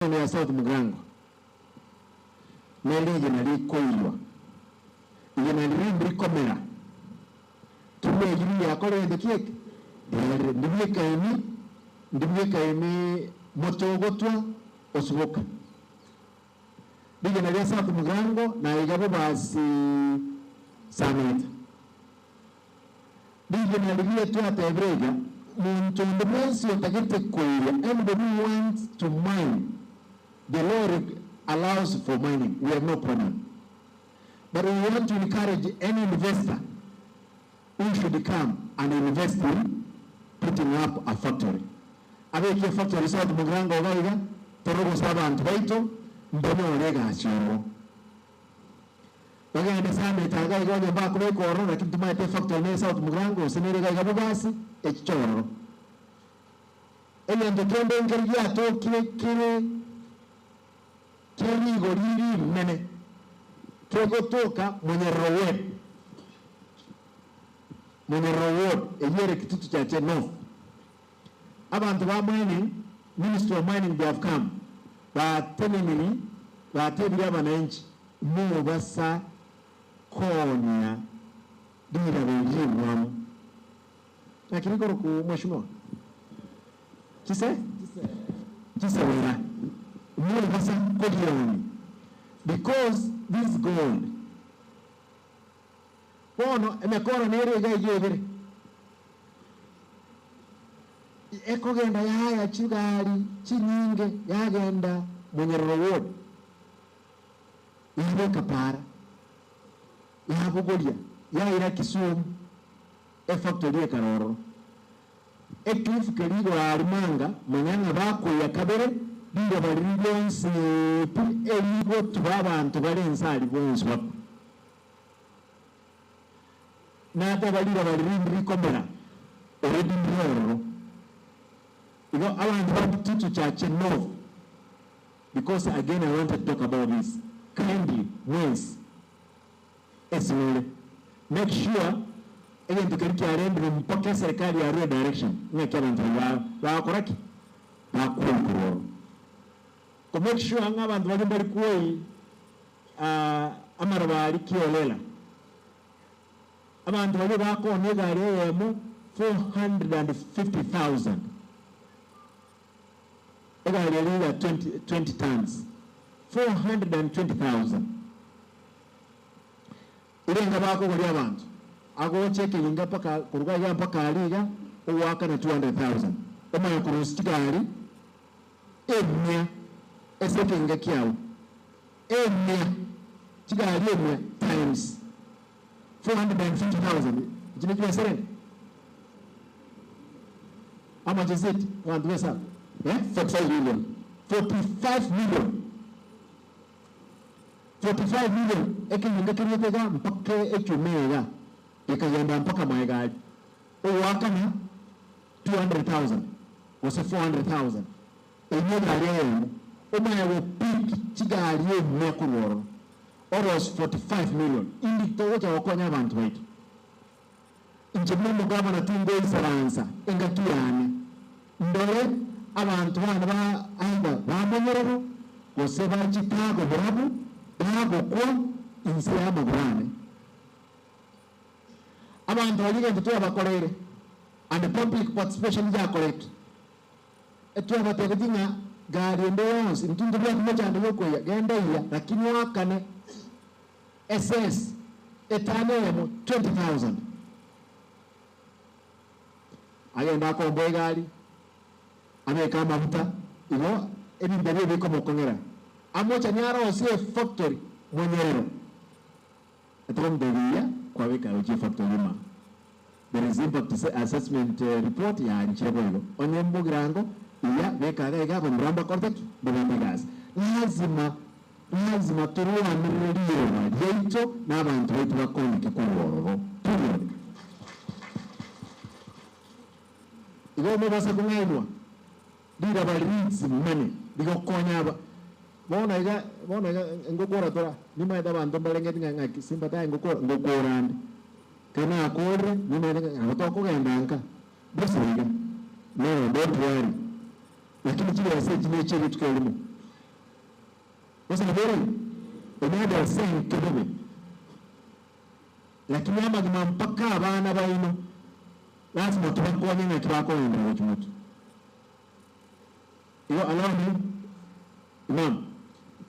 Etown ya South Mugirango ne rigena rikoiywa, rigena riria ndirikomera, tiriegi ririakora egento ki eke? Riarire. Ndibwekaini, ndibwekaini mote ogotwa osuboka. Rigena ria South Mugirango na iga bobasi Sameta. Rigena riria twatebire iga, Monto onde bwensi otagete koiya, anybody who wants to mine, the law allows for mining, we have no problem. But we want to encourage any investor who should come and invest in putting up a factory. Abeke efactory South Mugirango iga iga, tore gose abanto baito mbanyore egasi ororo. Bagende Sameta iga iga onye mbakobeka ororo, lakini tomaete efactory nere South Mugirango gose nere iga iga Bobasi, echiche ororo. Egento kende nkeri giatokire kere kere rigori rinene kegotoka Monyerero Ward, Monyerero Ward eyio ere Kitutu Chache North. Abanto ba mining, Ministry of Mining they have come, bateneniri batebirie abananchi mobasa koonia riraba eri rimwamu. Naki rikoroku mweshimiwa? Chise? Chisewera. Mobasa korionia because this gold. Bono emekora nere iga iga ebere, ekogenda yaya chigari chinyinge yagenda Monyerero ward, yabeka para, yabogoria yaira Kisumu efactory ekare ororo. Ecliff keria igoro aria manga, manya ng'a bakoyia kabere, riroba riria rionsi pi erigotuba abanto bare inse aria bonsi bakwe. Nateba riroba riria rinde rikomera already ndire ororo. Igo abanto ba Kitutu Chache North, because again I wanted to talk about this, kindly mwensi ase more make sure egento keria kiarendire mpaka eserikali yarure direction ng'aki abanto baria bagokora ki? Bakwoi korwa ororo. Ko make sure ng'a abanto baria mbari kwoi amaroba aria kiolela. Abanto baria bakoonia egari eyemo 450,000. Egari eria ya 20, 20 tons. 420,000. Erenga bakogoria abanto. Agocha ekeginga mpaka koruga iga mpaka aria iga, ogoakana 200,000. Omanye korusia chigari emia ase ekeginga kiao. Emia, chigari emia times 450,000, echi ne chibesa rende? How much is it? Abanto b'esabu? Eh? 45 million. 45 million. 45 million ekeginga keriete iga mpaka echuma eye iga, gekagenda mpaka magega aria. Ogoakana 200,000 gose 400,000. Eyio negari eyemo, omanye go pick chigari emia korwa ororo, oros 45 million, indi togocha gokonya abanto baito? Inche buna omogavana tingoisaransa engaki yane ndore abanto bane ba either bamonyerero gose ba chitago borabu bagokwa inse y'amagoro ane. Abanto baria egento twabakoreire and public participation yakoretwe. Etwabatebetie ng'a gari ende yonsi, intwe ntobwati mochando yokoyia, genda iyia, lakini oakane esesi etano eyemo 20,000. Agende akomboe egari, abeke amafuta, igo ebinto ebio bikomokong'era. Amochani arosie efactory monyerero. Etokomotebia iyia kwabeka gochia efactory ime aa. There is impact assessment report yaanchire boigo. Onye mbogirango iya beka iga iga abamura mbakorete ki? Mbabwate egasi. Lazima lazima torwanerere riroba riaito na abanto baito bakonyeke korwa ororo. Period. Igo mobasa kong'ainwa riraba riritsi money rigokonya aba bono iga bono iga ngokora tora nimaete abanto mbarengeti ng'a ng'aki simba taye ngokora ngokora ande. Ekero nakorire, nimanyete ng'a nabo tokogenda nka bosa iga. No, don't worry. Lakini chibesa echi nechi rituko erimo. Gose nabo ere igo? Omwenda ase enke bobe. Lakini amagima mpaka abana baino lasima tobakonye ng'aki bakogenderera gochia motwe. Igo allow me, Imam.